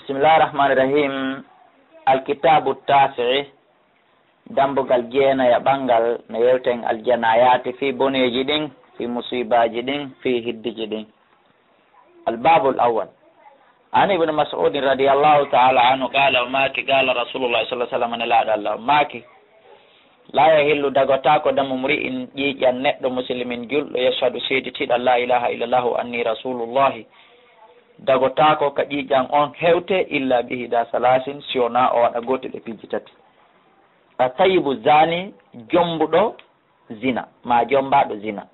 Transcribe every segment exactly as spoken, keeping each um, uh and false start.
Bismillahi rahmani rahim. Alkitabu tasi'i, dambugal jeenaya ɓanngal, no yewten aljanayati, fii boneeji ɗin, fii musiibaaji ɗin, fii hiddiji ɗin. Albabul awwal. An Ibnu Mas'udin radiyallahu ta'ala anhu qala, o maaki, qala Rasulullah sallallahu alaihi wasallam, nelaaɗo Allah o maaki, la yahillu, dagotaako, damu mri'in, ƴiiƴan neɗɗo, muslimin, julɗo, yashhadu, seeditiiɗo, an la ilaha illallahu wa anni rasulullahi, dagotaako ka ƴiiƴan on hewte, illa bi ihda salasin, si wonaa o waɗa gootel e piiji tati. A tayyibu zani, jombuɗo zina, maa jombaaɗo zina,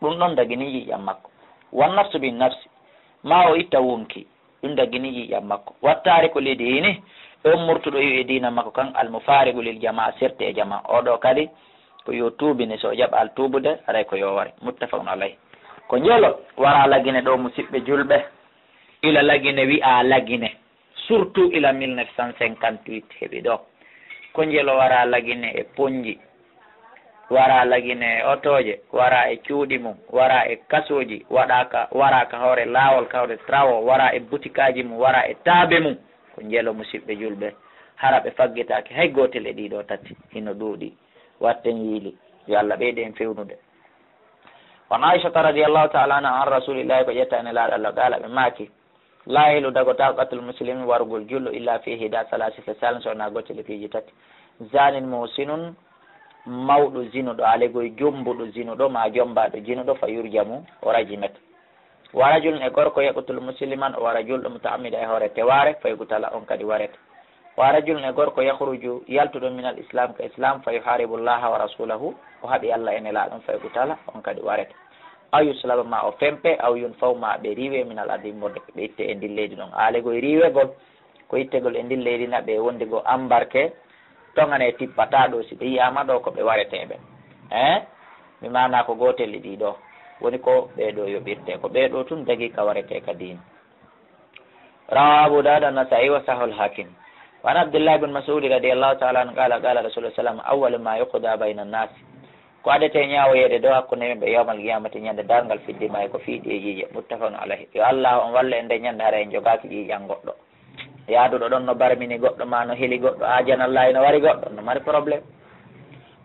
ɗum ɗon dagini ƴiiƴan makko. Wan nafsu bin nafsi, maa o itta wonki, ɗum dagini ƴiiƴan makko. Wattaari ko leydi hini, e on murtuɗo iwi e diina makko kan, al mufariqu lil jamaa, serte e jamaa. Oo ɗoo kadi ko yo tuubine, so o jaɓaali tuubude, haray ko yo ware. Muttafaqun alayh. Ko njelo wara lagine ɗoo, musiɓɓe julɓe, ila lagine wi'a lagine. Surtout ila mille neuf cent cinquante-huit heɓi ɗoo. Ko njelo wara lagine e ponji, wara lagine e otooje, wara e cuuɗi mum, wara e kasooji, waɗa ka, wara ka hoore laawol, ka hoore trawo, wara e butikaaji mum, wara e taabe mum. Ko njelo, musiɓɓe julɓe, hara ɓe faggitaaki hay gootel e ɗii ɗoo tati, hino ɗuuɗi. Watten yiili, yo Allah ɓeydu en fewnude. Wa an Aishata radiyallahu ta'ala anha, an Rasulillahi, ko ƴetta e Nelaaɗo Allah, qala, ɓe maaki, la yahillu, dagotaako, qatlul muslimi, warugol julɗo, illa fi ihda salasi khisalin, so wonaa gootel e piiji tati. Zanin muhsinun, mawɗo zinuɗo, alegoy jombuɗo zinuɗo, maa jombaaɗo zinuɗo, fa yurjamu, o rajimete. Wa rajulun, e gorko, yaqtulu musliman, o wara julɗo, muta'ammida, e hoore tewaare, fa yuqtala, on kadi warete. Wa rajulun, e gorko, yakhruju, yaltuɗo, minal islam, ka islam, fa yuharibu Allaha wa rasulahu, o haɓi Allah e Nelaaɗo on, fa yuqtala, on kadi warete. Aw yuslaba, maa o fempe, aw yunfaw, maa ɓe riiwe, minal ardi, immorde ɓe itte e ndin leydi ɗon. Alegoy riiwegol, ko ittegol e ndin leydi, na ɓe wondi goo ambarke, tongane tippataa ɗoo, si ɓe yi'aama ɗoo ko ɓe wareteeɓe. Eh? Mi maanaa ko gootel e ɗii ɗoo. Woni ko ɓee ɗoo yoɓirtee, ko ɓee ɗoo tun dagii ka waretee ka diina. Rawahu Abu Dawud wa Nasa'i wa sahahul Hakim. Wa an Abdullah ibn Mas'ud radiyallahu ta'ala anhu qala, qala Rasulullah sallallahu alaihi wasallam, awwalu ma yuqda bayna an-nas. Ko adetee ñaawoyeede dow hakkunde yimɓe yawmal qiyamati, ñande darngal, fi dima'i, ko fii ɗiiƴiije. Muttafaqun alayh. Yo Allah on wallu en nde ñande hara en jogaaki ƴiiƴan goɗɗo. Yaaduɗo ɗon no barmini goɗɗo, maa no heli goɗɗo, aajanallaahi no wari goɗɗo, no mari problème.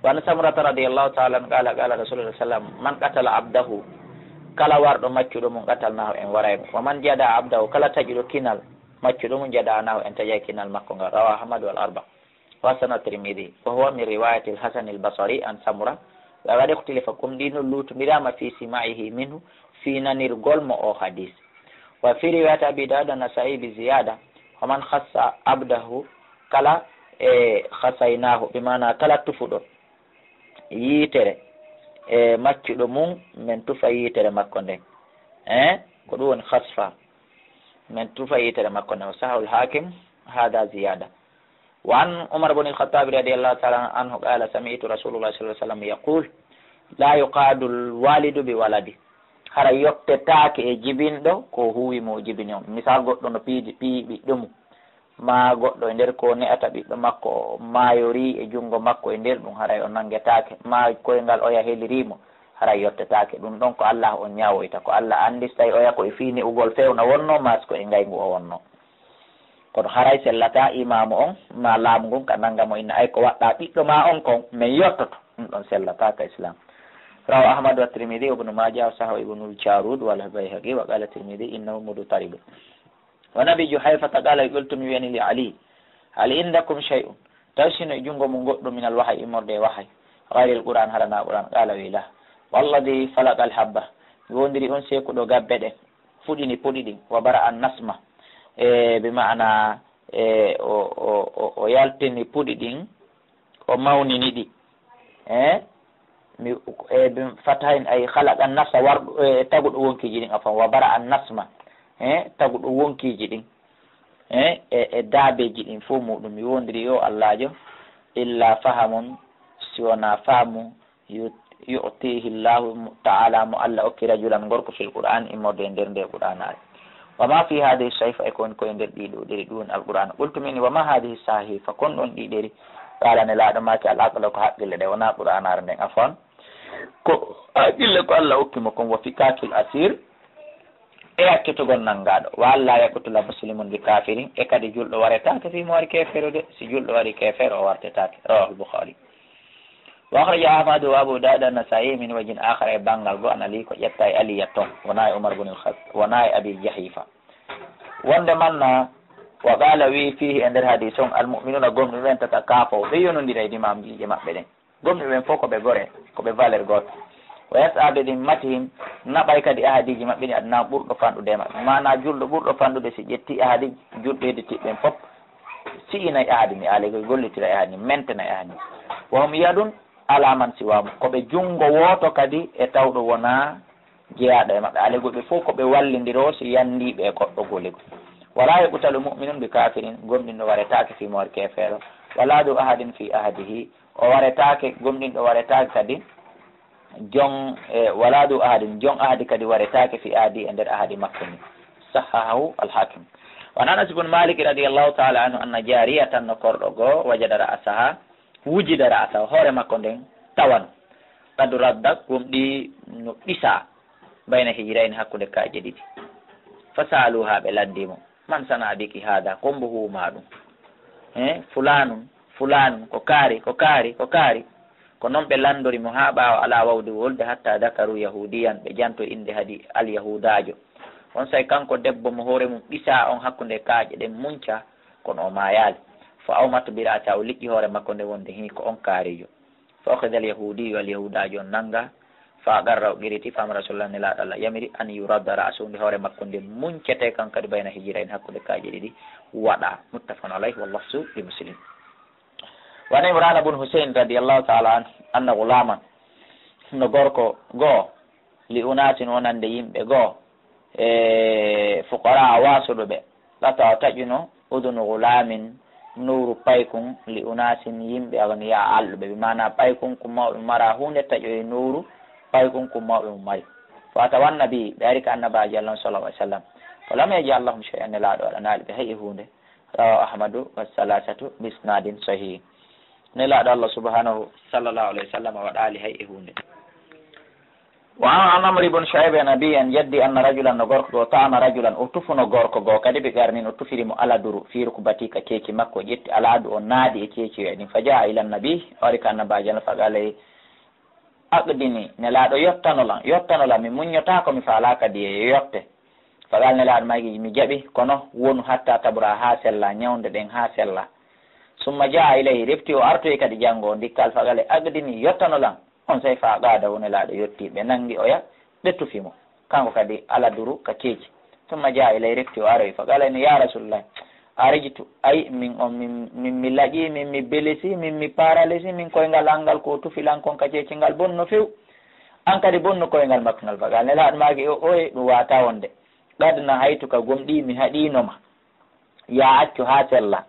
Wa an Samurata radiyallahu ta'ala anhu qala, qala Rasulullah sallam, man qatala abdahu, kala warɗo maccuɗo mum, qatalnahu, en waray mo. Wa man jada abdahu, kala taƴuɗo kinal maccuɗo mum, jadanahu, en taƴay kinal makko ngal. Rawahu Ahmad wal arba. Wa hasanahu Tirmidhi. Wa huwa min riwayati al-Hasan al-Basri an Samura. Wa qad ikhtalafa, ko ɗum ɗiin luutondiraama, fi sima'ihi minhu, fii nanirgol mo o hadis. Wa fi riwayati Abi Dawud an Nasa'i bi ziyada, wa man khassa abdahu, kala e khasaynahu, bi maana kala tufuɗo yiitere e maccuɗo mum, men tufa yiitere makko nden. Eh, ko ɗum woni khasfa. Men tufa yiitere makko nden. Wa sahahul Hakim, hada ziyada. Wa an Umar ibn al-Khattab radiyallahu ta'ala anhu qala, sami'tu Rasulullah sallallahu alaihi wasallam yaqul, la yuqadu al-walidu bi waladi. Hara yottetaake e jibinɗo ko huwi mo o jibini on. Misal, goɗɗo no piidi, piyi ɓiɗɗo mum, maa goɗɗo e nder ko ne'ata ɓiɗɗo makko, o maayorii e junngo makko e nder ɗum, haray o nanngetaake, maa koyngal oya helirii mo, haray yottetaake. Ɗum ɗon ko Allah on ñaawoyta, ko Allah anndi si tawi oya ko e fii ne'ugol fewna wonnoo, maa si ko e ngayngu o wonnoo. Kono haray sellataa imaamu on, maa laamu ngun ka nannga mo inna, ay ko waɗɗaa ɓiɗɗo maa on kon, men yottoto. Ɗum ɗon sellataa ka Islaam. Rawahu Ahmad wa Tirmidhi wa Ibnu Maaja wa sahahu Ibnul Jarud wal Bayhaqi wa qala Tirmidhi innahu mudtarib. Wa an Abi Juhayfata qala, qultu, mi wi'ani li Ali, hal indakum shay'un, tawi si no e junngo mum goɗɗum, minal wahyi, immorde e wahayi, ghayril Qur'an, hara hinaa Qur'an? Qala, wi'i, la. Walladhi falaqal habba, mi wondiri on seekuɗo gabbe ɗen, fuɗini puɗi ɗin, wa bara'a nasma, e bi ma'ana, e o, o, o, o yaltini puɗi ɗin, o mawnini ɗi. Eh? Mi, e bi fatahin, ay khalaqa nafsa, warɗo, e taguɗo wonkiiji ɗin, afan, wa bara'a nasma, eh, taguɗo wonkiiji ɗin, eh, e, e daabeeji ɗin fof muɗum. Mi wondiri yo Allaajo, illa fahamun, si wonaa faamu, yu-, yu'tihi Allahu ta'ala, mo Allah okki, rajulan, gorko, fil Qur'an, immorde e nder nde Qur'anaare. Wa ma fi hadhihi sahifa, e ko woni ko e nder ɗii ɗo ɗeri, ɗum woni Alqur'aana. Qultu, min, wa ma hadhihi sahifa, kon ɗon ɗii ɗeri? Qala, Nelaaɗo maaki, al aql, ko haqqille ɗe, wonaa Qur'aanaare nden, afwan. Ko haqqille ko Allah okki mo kon, wa fikakil asir, e accutugol nanngaaɗo. Wa alla yaqtula muslimun bi kafirin, e kadi julɗo waretaake fii mo waɗi keefeero de, si julɗo waɗi keefeero o wartetaake. Rawahul Bukhari. Wa akhraja Ahmadu wa Abu Dawud an-Nasa'i min wajhin akhar, e banngal goo, an Ali, ko ƴetta e Aliya toon, wonaa e Umar bun al-Khattab, wonaa e Abi Jahifa. Wonde manna, wa qala, wii, fiihi, e nder hadiis on, al mu'minuna, gomɗuɓe ɓen, tatakafaw, ɓe yonondira e dimaamjiije maɓɓe ɗen. Gomɗuɓe ɓen fof ko ɓe gore, ko ɓe valeur gooto. Wa yas'a bi dhimmatihim, naɓay kadi ahadiiji maɓɓe ɗin, adna, ɓurɗo fanɗude e maɓɓe. Maanaa, julɗo ɓurɗo fanɗude, si ƴetti ahadi julɓe hedditiiɓe ɓen fof, si'inay ahadi ni, alegol gollitira e ahadi ni, mentena e ahadi ni. Wa hum yadun ala man siwahum, ko ɓe junngo wooto kadi e tawɗo wonaa jeyaaɗo e maɓɓe. Alegol ɓe fof ko ɓe wallindiroo si yanndiiɓe e goɗɗo golegol. Wala yuqtalu mu'minun bi kafirin, gomɗinɗo waretaake fii mo waɗi keefeero. Wala du ahadin fi ahadihi, o waretaake, gomɗinɗo waretaake kadi, jon, e, wala du ahadin, jon ahadi kadi waretaake fi ahadi, e nder ahadi makko ni. Sahahahu al-Hakim. Wa an Anas ibn Malik radiyallahu ta'ala anhu anna jariyatan, no korɗo goo, wajada ra'saha, wujida ra'saha, hoore makko nden tawano. Qad raddat, gomɗii no ɗisaa, bayna hijrayni, hakkunde kaaƴe ɗiɗi. Fa sa'aluha, ɓe lanndii mo. Man sana'a biki hada, ko mbo huumaa ɗum? He, fulaanun, fulaanun, ko kaari, ko kaari, ko kaari. Ko non ɓe lanndori mo haa ɓaawo alaa waawde wolde, hatta dakaru yahuudiyan, ɓe janto innde hadi alyahuudaajo. Onsay kanko debbo mo hoore mum ɗisaa on hakkunde kaaƴe ɗen munca, kono o maayaali. Fa awmat bi ra'siha, o liƴƴi hoore makko nde wonde hii ko on kaariijo. Fa ukhidha al-yahuudiyyu, al-yahuudaajo on nanngaa, fa aqarra, o qiriti, fa amara Rasulullah, Nelaaɗo Allah yamiri, an yuradda ra'suhu, nde hoore makko nde muncete kan kadi, bayna hijrayni, hakkunde kaaƴe ɗiɗi waɗa. Muttafaqun alayhi, wal lafzu li Muslim. Wa an Imrana bun Husayn radiyallahu ta'ala anhu, anna ghulaman, no gorko goo, li unasin, wonande yimɓe goo, e fuqara, waasuɗo ɓe. Qata, o taƴuno, udunu gulamin, nowru paykun, li unasin, yimɓe, agniya, alɗuɓe. Bi maana paykun ko mawɓe mara huunde, taƴoyi nowru paykun ko mawɓe mum mari. Fa atawa nabi, ɓe ari ka annabaajo Allah on sallallahu alaihi wasallam. Fa lam yaj'al lahum shay'an, Nelaaɗo waɗanaali ɓe hay e huunde. Rawahu Ahmadu wa salasatu bi isnadin sahih. Nelaaɗo Allah subhanahu, sallallahu alaihi wasallam, waɗaali hay e huunde. Wa an Amr ibn Shu'ayb an abihi an jaddi anna rajulan, no gorko goo, ta'ana rajulan, o tufuno gorko goo, kadi bi qarnin, o tufiri mo aladuru, fi rukbati, ka ceeci makko, o ƴetti aladu o naadi e ceeci o ɗin, fa jaa ila nabi, o ari ka annabaajo Allah, fa qala, aqdini, Nelaaɗo, yottano lan, yottano lan, mi muññotaako, mi faalaaka kadi e yotte. Fa qala, Nelaaɗo maaki, mi jaɓi, kono wonu hatta tabura, haa sella, ñawnde ɗen haa sella. Summa jaa ilayhi, refti o artoyi kadi janngo o, ndikkal, fa qala, aqdini, yottano lan. Onsay fa aqadahu, Nelaaɗo yotti, ɓe nangi oya, ɓe tufi mo. Kanko kadi aladuru ka ceeci. Summa jaa ilay, refti o aroyi, fa qala, ya Rasulullah, arijtu, ay, min on, min, min mi laƴi, min mi belesi, min mi paralesi, min koyngal an ngal ko tufi lan kon ka ceeci ngal bonno few. An kadi bonno koyngal makko ngal. Fa qala, Nelaaɗo maaki, o, oye, ɗum waata wonde. Qad nahaytuka, gomɗii mi haɗiino ma. Yaa accu haa sella.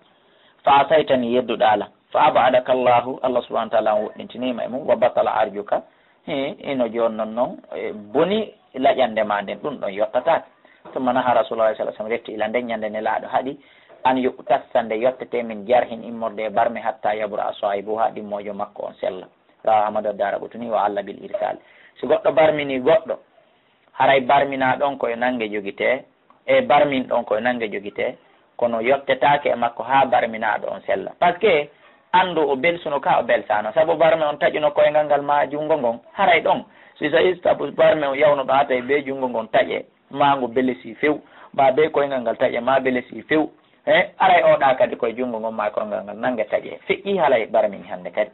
Fa asaytani, yedduɗaa lan. Fa ab'adaka Allahu, Allah subhanahu wa ta'ala on woɗɗintiniima e mum. Wa batala arjuka. Hii, ino jooni non non, e, boni laƴande ma nden, ɗum ɗon yottataake. Summa naha Rasulullah sallallahu alaihi wasallam, refti ila nden ñande Nelaaɗo haɗi, an yuqtassa, nde yottete, min jarhin, immorde e barme, hatta yabra saahibuha, ɗimmoojo makko on sella. Rawahu Ahmad wa Daraqutni wa alla bil irsal. Si goɗɗo barmini goɗɗo, haray barminaa ɗon ko e nange jogitee, e barmin ɗon ko e nange jogitee, kono yottetaake e makko haa barminaaɗo on sella. Parce que anndu o belsuno ka o belsaano, sabu barme on taƴuno koyngal ngal maa junngo ngon, haray ɗon. Si tawi sabu barme on yawno ɗon, haa tawi bee junngo ngon taƴe, maa ngu belesi few, maa bee koyngal ngal taƴe, maa belesi few. He, aray oɗa kadi koye junngo ngon maa koyngal ngal nange taƴe. Feƴƴi halay barmini hannde kadi.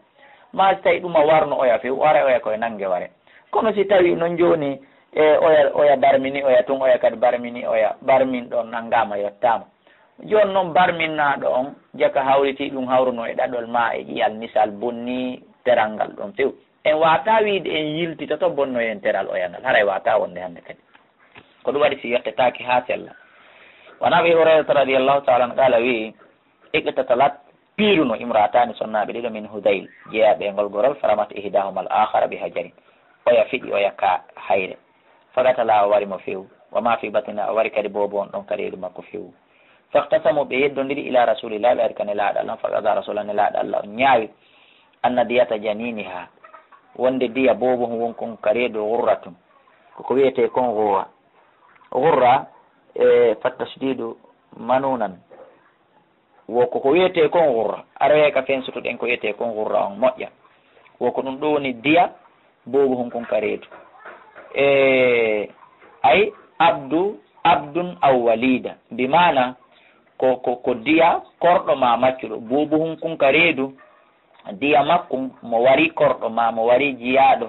Maa si tawi ɗum a warno oya few, aray oya koye nange ware. Kono si tawi non jooni, e oya, oya barmini oya tun, oya kadi barmini oya, barmin ɗon nanngaama, yottaama. Jooni non barminnaaɗo on, jaka hawriti ɗum hawruno e ɗaɗol maa e ƴi'al misal bonni teral ngal ɗon few. En waataa wiide en yiltitoto bonnoyen teral oya ngal, haray waataa wonde hannde kadi. Ko ɗum waɗi si yottetaake haa sella. Wa an Abi Hurayrata radiyallahu ta'ala anhu qala, wi'i, iqtatalat, piiruno, imra'atani, sonnaaɓe ɗiɗo, min Hudayl, jeyaa ɓe ngol gorol, faramat ihdahuma al-akhara bi hajarin. Oya fiɗi oya ka hayre. Faqatala, o wari mo few. Wa ma fi batniha, o wari kadi boobo on ɗon ka reedu makko few. Faqtasamu, ɓe yeddondiri, ila Rasulillah, ɓe ari ka Nelaaɗo Allah, faqada Rasulullah, Nelaaɗo Allah on ñaawi, anna diyata janiniha, wonde diya boobo on won kon ka reedu, ghurratun, ko ko wiyetee kon ghuwa. Ghurra, e, fa tashdidu manunan. Wo ko, ko wiyetee kon ghurra. Aroyee ka fensutuɗen ko wiyetee kon ghurra on moƴƴa. Wo ko ɗun ɗoo woni diya boobo hunkun ka reedu. E, ay, abdu, abdun aw walida. Bi maana ko, ko, ko diya korɗo maa maccuɗo. Boobo hunkun ka reedu, diya makkun mo wari korɗo maa mo wari jiyaaɗo.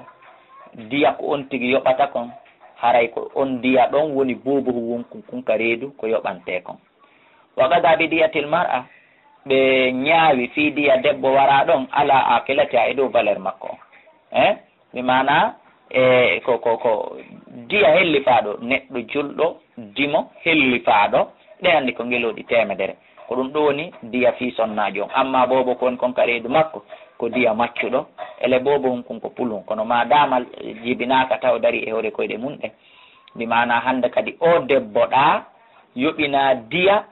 Diya ko on tigi yoɓata kon, haray ko on diya ɗon woni boobo hunkun kun ka reedu ko yoɓantee kon. Wa qada bi diyatil mar'a, ɓe ñaawi fii diya debbo waraa ɗon, ala aqilatiha, e dow valeur makko on. Eh? Mi maana, e, ko, ko, ko diya hellifaaɗo, neɗɗo julɗo, dimo, hellifaaɗo, ɗe anndi ko ngelooɗi teemedere. Ko ɗun ɗoo woni diya fii sonnaajo on. Amma boobo ko woni kon ka reedu makko, ko diya maccuɗo, ele boobo hunkun ko pulun. Kono maa daamal jibinaaka taw darii e hoore koyɗe mun ɗen. Mi maana hannde kadi oo debbo ɗaa yoɓinaa diya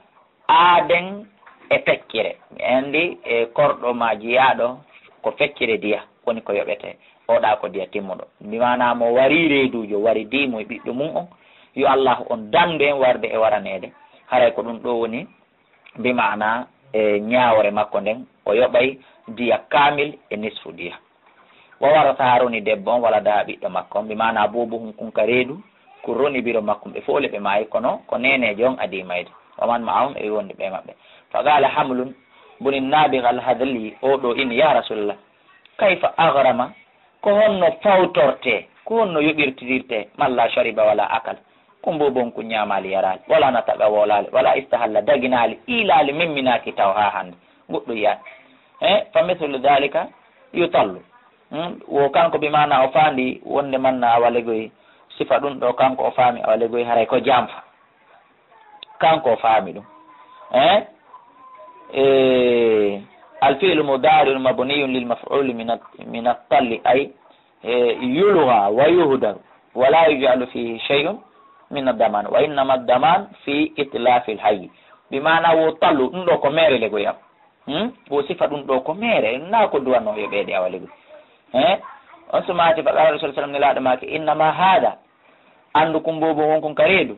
aaden e feccere. Mi anndi e korɗo maa jiyaaɗo ko feccere diya woni ko yoɓetee. Oo ɗaa ko diya timmuɗo. Bi maana mo wari reeduujo, wari diimo e ɓiɗɗo mun on, yo Allaahu on danndu en warde e waraneede. Haray ko ɗun ɗoo woni bi maana e ñaawore makko nden, o yoɓay diya kaamil e nisfu diya. Wa warasaha, roni debbo on, waladaha, ɓiɗɗo makko on, bi maana boobo hunkun ka reedu, ko roni biro makkun, ɓe fow le ɓe maayi, kono ko neeneejo on adii mayde. Wa man ma'ahum, e wonde ɓe maɓɓe. Fa qala Hamlun buni Nabiga al-Hadhli, oo ɗoo inni, ya Rasulallah, kayfa aghrama, ko honno fawtortee, ko honno yoɓirtirirtee, man la shariba wala akal, ko boobo hunkun ñaamaali yaraali, wala nataqa woolaali, wala istahalla daginaali, iilaali memminaaki taw haa hannde, goɗɗo yiyaani. He, fa mithlu dhalika yutallu. Hmm? Wo kanko bi maana o faandi wonde man na awa legoy, sifa ɗun ɗoo kanko o faami awa legoy haray ko janfa. Kanko o faami ɗun. Eh? Eh, al fi'lu mudari'un mabniyun lil maf'uli min at-, min at-talli, ay, eh, yulgha wa yuhdaru, wa la yuj'alu fihi shay'un min ad-daman, wa innama ad-daman fi itlafil hayy. Bi maana wo tallu, ɗun ɗoo ko meere legoy am. Hmm? Wo sifa ɗun ɗoo ko meere, naa ko duwanoo yo ɓeede awa legoy. Eh? On sumaati fa qala Rasul sallam, Nelaaɗo maaki, innama hada, anndu kun boobo hunkun ka reedu.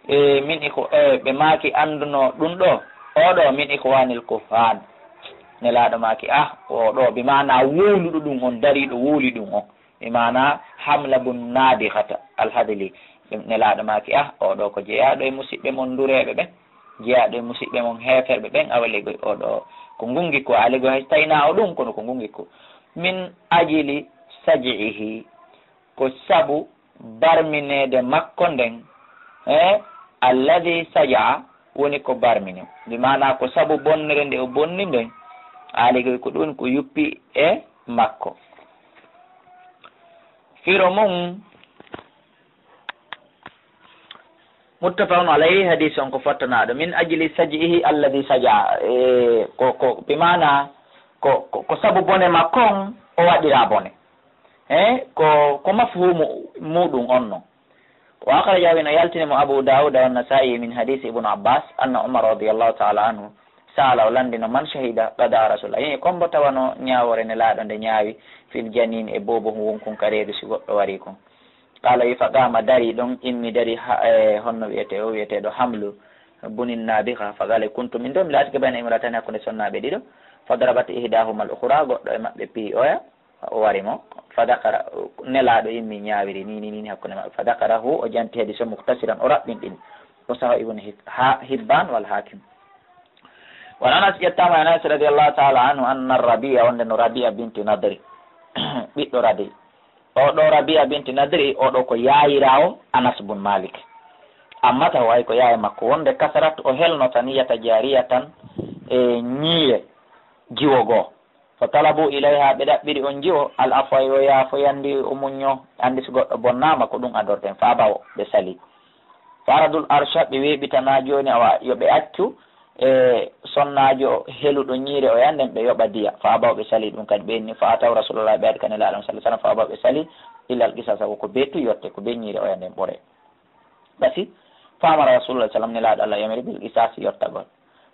E, min iko-, e, ɓe maaki, annduno ɗun ɗoo, oo ɗoo min ikhwanil kuhan. Nelaaɗo maaki, ah, oo ɗoo, bi maana wowluɗo ɗun on, dariiɗo wowli ɗun on. Bi maana Hamla bun Nabihata al-Hadhli. Nelaaɗo maaki, ah, oo ɗoo ko jeyaaɗo e musiɓɓe mon ndureeɓe ɓen, jeyaaɗo e musiɓɓe mon heeferɓe ɓen, awa legoy oo ɗoo ko ngungi ko, awa legoy hay taynaa o ɗun, kono ko ngungi ko. Min ajli saj'ihi, ko sabu barmineede makko nden, e, alladhi saja'a, woni ko barmini. Bi maana ko sabu bonnere nde o bonni nden, awa legoy ko ɗun ko yuppi e makko. Firo mun, muttafaqun alayhi, hadis on ko fottanaaɗo. Min ajli saj'ihi alladhi saja'a, e, ko, ko, bi maana ko, ko, ko sabu bone makko on o waɗiraa bone. Eh, ko, ko mafhumu muɗum on non. Wa akhrajahu, hino yaltini mo Abu Dawuda wa Nasa'i min hadisi Ibnu Abbas, anna Umar radiyallahu ta'ala anhu sa'ala, o landino, man shahida qada Rasulullah. Hino kombo tawano ñaawore Nelaaɗo nde ñaawi fil janin e boobo wonkun ka reedu si goɗɗo wari kon. Qala, wi, fa qama, dari ɗon, immi dari ha, e, honno wiyete, o wiyeteɗo Hamlu bunin Nabiha. Fa qala, kuntu, min ɗo mi laatike bayna imra'atayni, hakkunde sonnaaɓe ɗiɗo. Fa darabat ihdahuma al ukhra, goɗɗo e maɓɓe piyi oya. O wari mo, fa dakara, Nelaaɗo immi ñaawiri ni, ni, ni, ni hakkunde maɓɓe. Fa dakarahu, o janti hadis o muktasiran, o raɓɓinɗini. O saho Ibn Hib-, ha-, Hibban wal Hakim. Wa an Anas, ƴettaama e Anas radiyallahu ta'ala anhu, anna Rabi'a, wonde no Rabi'a binti Nadri, ɓiɗɗo Radi. O ɗo Rabi'a binti Nadri, o ɗo ko yaayiraawo Anas bun Malik. Amma taw ay ko yaaya makko, wonde kasarat o helno taniyata jariyatan e ñiire jiwo goo. Fa talabu ilayha, ɓe ɗaɓɓiri on jiwo, al afwa, yo yaafoyandi, o muñño, anndi si goɗɗo bonnaama, ko ɗum adorten. Fa abaw, ɓe sali. Fa aradul arsha, ɓe weeɓitanaa jooni, awa, yo ɓe accu, e, sonnaajo heluɗo ñiire o, yanden ɓe yoɓa diya. Fa abaw, ɓe sali ɗum kadi, ɓe inni, fa ataw Rasulullah, ɓe ari ka Nelaaɗo sallallahu alaihi wasallam, fa abaw, ɓe sali, illal qisasa, ko, ko be tu yotte, ko be ñiire o, yanden ɓore. Basi, fa amara Rasulullah sallam, Nelaaɗo Allah yamiri bil qisas, yottagol.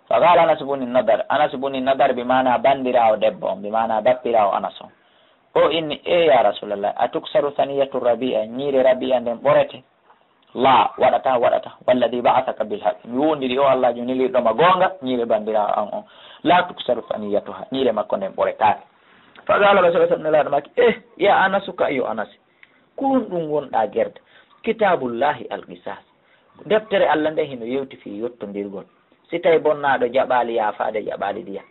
Fa qala Anas bun Nadar, Anas bun Nadar bi maana bandiraawo debbo on, bi maana bappiraawo Anas on. O inni, e ya Rasulallah, a tuksaru saniyatu Rabi'a, ñiire Rabi'a nden ɓorete? La, waɗata, waɗata. Walladhi ba'athaka bil haqq. Mi wondiri o Allah jo nelirɗo ma goonga, ñiire banndiraawo an on. La tuksaru faniyatuha. Ñiire makko nden ɓoretaake. Fa qala Rasulullah sallallahu alaihi wasallam, eh, ya Anasu ka yo Anasi. Ko honɗum wonɗaa gerde? Kitabullahi al-qisas. Deftere Allah nden hino yewti fii yottondirgol. Si tawi bonnaaɗo jaɓaali yaafaade, jaɓaali diya.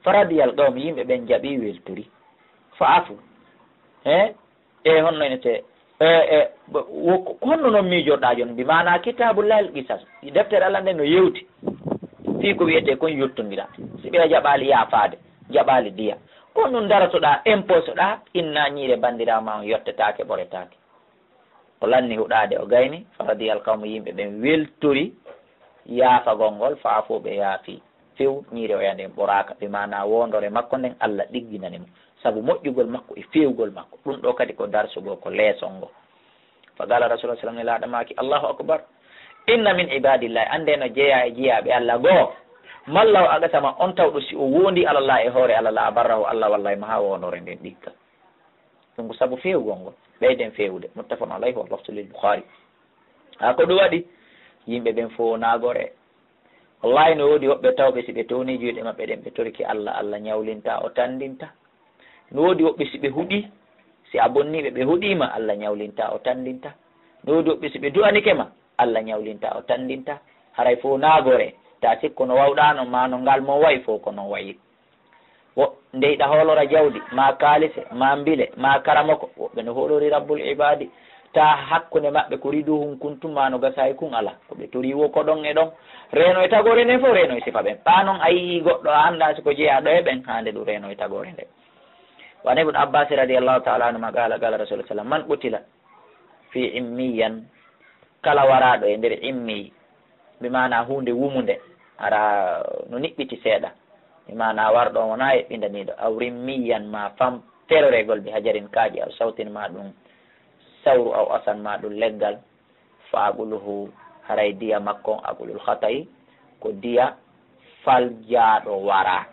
Faradiyal qawm, yimɓe ɓen jaɓi weltori. Fa'fu. He? E honno ene te-, e, e, wo-, ko honno non miijorɗaa jooni? Bi maanaa kitabullahi al-qisas. Deftere Allah nden no yewti fii ko wi'etee kon yottondira. Si ɓe jaɓaali yaafaade, jaɓaali diya. Ko honɗum darotoɗaa, imposoɗaa, inna ñiire banndiraawo ma on yottetaake, ɓoretaake. O lanni huɗaade, o gayni, faradiyal qawmu, yimɓe ɓen weltori yaafagol ngol, fa'fu, ɓe yaafi. Few, ñiire oya nden ɓoraaka, bi maanaa woondoore makko nden Allah ɗigginani mo. Sabu moƴƴugol makko e feewgol makko. Ɗum ɗoo kadi ko darsu goo, ko leeson goo. Fa qala Rasulullah sallallahu alaihi wasallam, Nelaaɗo maaki, Allahu akbar. Inna min ibadillahi, annde no jeyaa e jiyaaɓe Allah goo. Man law aqsama, on tawɗo si o woondii alallah, e hoore Allah, la abarrahu, Allah wallay mo haa woondoore nden ɗigga. Ɗum ko sabu feewgol ngol. Ɓeyden feewude. Muttafaqun alayhi, wal lafzu lil Bukhari. Haa ko ɗum waɗi, yimɓe ɓen fow naagore. Wallahi, no woodi woɓɓe tawɓe si ɓe townii juuɗe maɓɓe ɗen, ɓe torike Allah, Allah ñawlinta, o tanndinta. No woodi woɓɓe si ɓe huɗii, si a bonnii ɓe, ɓe huɗiima, Allah ñawlinta, o tanndinta. No woodi woɓɓe si ɓe du'anike ma, Allah ñawlinta, o tanndinta. Haray fow naagore, taa sikku no wawɗaa non, maa no ngal mon wayi fow ko non wayi. Wo, ndeyɗa hoolora jawdi, maa kaalise, maa mbile, maa karamoko, woɓɓe no hoolori Rabbul Ibaadi. Taa hakkunde maɓɓe ko riduhum kuntum, maa no gasaayi kun alaa. Ko ɓe torii wo ko ɗon e ɗon. Reeno e tagoore nden fow, reeno e sifa ɓen. Ɓaa non a yi'ii goɗɗo, a anndaa si ko jeyaaɗo e ɓen, haande ɗum reeno e tagoore nden. Wa an Ibn Abbas radiyallahu ta'ala anhuma qala, qala Rasulullah sallam, man qutila fi immiyan, kala waraaɗo e nder immi, bi maanaa huunde wumunde, hara no niɓɓiti seeɗa, bi maanaa warɗo on wonaa eɓɓindaniiɗo, aw rimmiyan, maa fam feroregol bi hajarin kaaƴe, aw sawtin, maa ɗum sawru, aw asan, maa ɗum leggal, fa aqluhu, haray diya makko on, aqlul khata'i, ko diya faljaaɗo wara.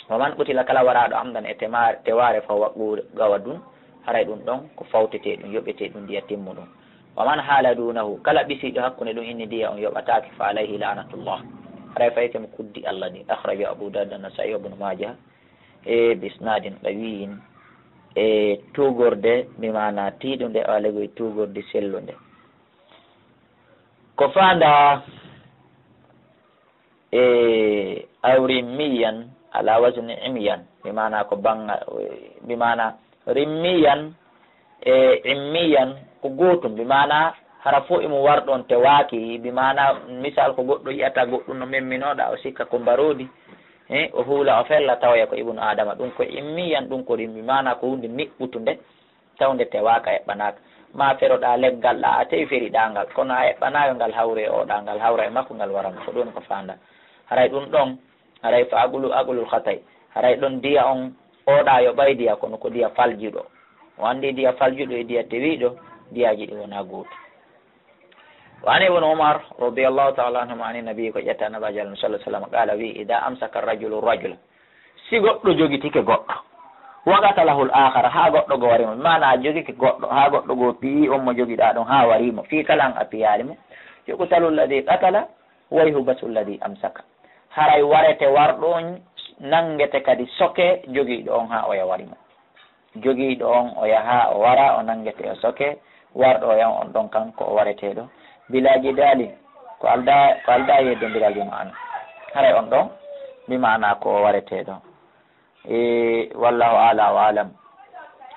Wa man qutila, kala waraaɗo amdan e tema-, tewaare, fa huwa qawadun, haray ɗum ɗon ko fawtetee ɗum, yoɓetee ɗum diya timmuɗum. Wa man hala dunahu, kala ɓisiiɗo hakkunde ɗum inni diya on yoɓataake, fa alayhi la'natullah, haray fayke mo kuddi Allah ɗin. Akhrajahu Abu Dawud, Nasa'i, wa Ibnu Majah, e bi isnadin qawiyyin, e tuugorde, bi maana tiiɗunde, o alego e tuugorde sellunde. Ko faandaa e aw rimmiyan ala wazni imyan, bi maana ko bannga, bi maana rimmiyan e immiyan ko gootum, bi maana hara fof imo war ɗon tewaaki, bi maana misal ko goɗɗo yi'ata goɗɗum no memminooɗa, o sikka ko mbaroodi, he, o huula, o fella, tawoya ko ibnu Adama, ɗum ko immiyan, ɗum ko rimmi, bi maana ko huunde niɓɓutunde, tawnde tewaaka, eɓɓanaaka. Ma feroɗaa leggal ɗaa, a tewi feriɗaa ngal, kono a eɓɓanaaka ngal hawre e oɗaa, ngal hawra e makko, ngal wara mo. Ko ɗum ko faandaa. Haray ɗum ɗon, haray fa aqlu, aqlul khatai. Haray ɗon diya on, oɗaa yo ɓay diya, kono ko diya faljuɗo. O anndi diya faljuɗo e diya tewiiɗo, diyaaji ɗi wonaa gootu. Wa an Ibn Umar radiyallahu ta'ala anhuma an Nabi, ko ƴetta Nabaajo Allah sallallahu alaihi wasallam, qala, wi, idha amsaka ar-rajulu ar-rajula, si goɗɗo jogitike goɗɗo, wa qatalahu al-akhar, haa goɗɗo goo wari mo, bi maana a jogike goɗɗo, haa goɗɗo goo piyi on mo jogiɗaa ɗon, haa wari mo, fii kala an a piyaali mo, yuqtalu alladhi qatala, wa yuhbasu alladhi amsaka. Haray warete warɗo on, nanngete kadi soke jogiiɗo on haa oya wari mo. Jogiiɗo on o yaha, o wara, o nanngete, o soke, warɗo o yan on ɗon kanko o wareteeɗo. Bilaa jidaali, ko aldaa, ko aldaa yeddondiral bi maana. Haray on ɗon, bi maana ko o wareteeɗo. E, wallahu a'la wa a'lam.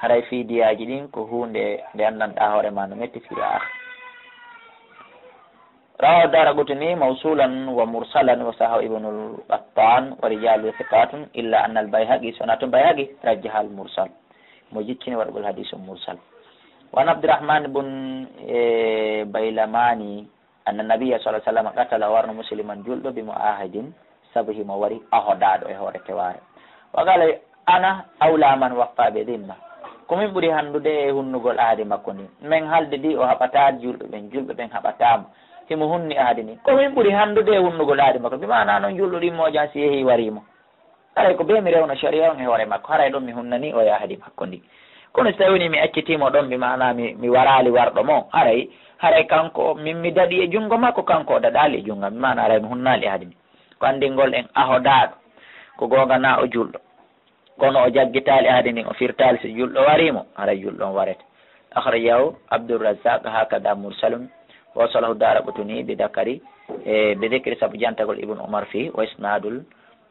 Haray fii diyaaji ɗin ko huunde nde anndanɗaa hoore maa no metti fii a. Rawahu Daraqutni mawsulan wa mursalan wa sahahu Ibnul Qattan wa rijaluhu thiqatun illa anna al-Bayhaqi, so wonaa tun Bayhaqi, rajjaha al-mursal. Mo jiccini waɗugol hadiisu mursal. Wa an Abdirrahman bun, e, Baylamani anna Nabiyya sallallahu alaihi wasallam qatala, o warno musliman julɗo bi mu'ahadin, sabu himo wari ahodaaɗo e hoore tewaare. Wa qala, ana awla man waffa bi dhimma. Ko min ɓuri hanndude e hunnugol ahadi makko ndin. Men haalde ndi o haɓataa julɓe ɓen, julɓe ɓen haɓataa mo. Himo hunni ahadi ndin. Ko min ɓuri hanndude e hunnugol ahadi makko. Bi maana non julɗo ɗin moƴan si yehi wari mo. Haray ko bee mi rewno shari'a on e hoore makko. Haray ɗon mi hunnani o e ahadi makko ndin. Kono si tawi woni mi accitii mo ɗon, bi maana mi, mi waraali warɗo mo. Haray Haray kanko, min mi daɗi e junngo makko, kanko o daɗaali e junngo am, maana haray mi hunnaali e haade ni. Ko anndingol en ahodaaɗo, ko goonga na o juulɗo. Kono o jaggitaali e haade ndin, o firtaali si juulɗo warii mo, haray juulɗo on warete. Akhrajahu Abdurrazzaq, hakada mursalun, wasalahu Daraqutni bi dakari, e bi dhikri sabu jantagol Ibn Umar fii, wa isnadul,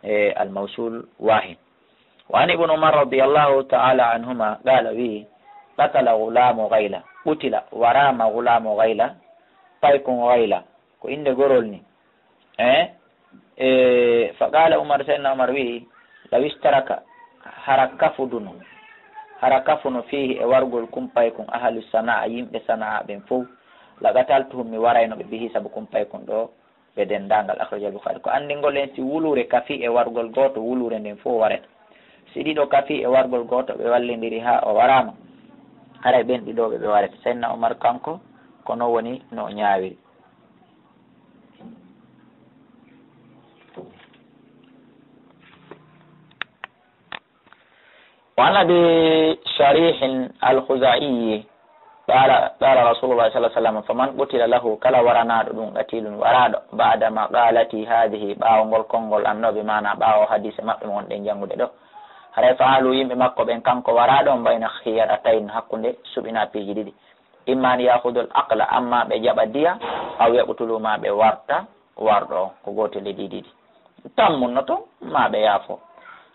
e al mawsul wahin. Wa an Ibn Umar radiyallahu ta'ala anhuma, qala, wi'i, qatala ghulamu ghayla, qutila, waraama ghulamu ghayla, paykun ghayla, ko innde gorol ni. Eh? E, fa qala Umar, Sayyidina Umar wi'i, law ishtaraka, hara kafuduno, hara kafuno fihi e wargol kumpaykun ahlu sana'a, yimɓe sana'a ɓen fow, la qataltuhum, mi warayno ɓe bihi sabu kumpaykun ɗo, ɓe denndaangal. Akhrajahu Bukhari. Ko anndingol en si wuluure kafi e wargol gooto, wuluure nden fow warete. Si ɗiɗo kafi e wargol gooto, ɓe wallindiri haa o waraama, haray ɓen ɗiɗo ɓe, ɓe warete. Sayyidina Umar kanko, ko non woni no o ñaawiri. وعن أبي شريح الخزاعي قال، قال رسول الله صلى الله عليه وسلم، فمن قتل له، kala waranaaɗo ɗum, قتيل, waraaɗo, بعد مقالتي هذه، ɓaawo ngol konngol am ɗo, bi maana ɓaawo hadiise maɓɓe mo wonɗen janngude ɗo, haray فأهله، yimɓe makko ɓen, kanko waraaɗo on, بين خيرتين، hakkunde suɓinaapiiji ɗiɗi. إما أن يأخذ العقل، amma ɓe jaɓa diya, أو يقتلوه، maa ɓe warta warɗo on, ko gootel e ɗii ɗiɗi. Tammunno ton, maa ɓe yaafo.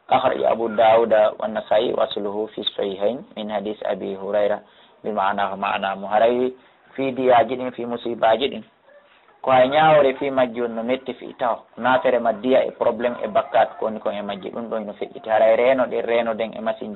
أخرجه أبو داود والنسائي وأصله في الصحيحين من حديث أبي هريرة بمعناه، maanaa mo haray fii diyaaji ɗin, fii musiibaaji ɗin. Ko hay ñaawore fii majji on no metti fii taho. Naafere ma diya e problème e bakkaat ko woni kon e majji, ɗum ɗon hino feƴƴiti. Haray reenoɗen, reenoɗen e masinji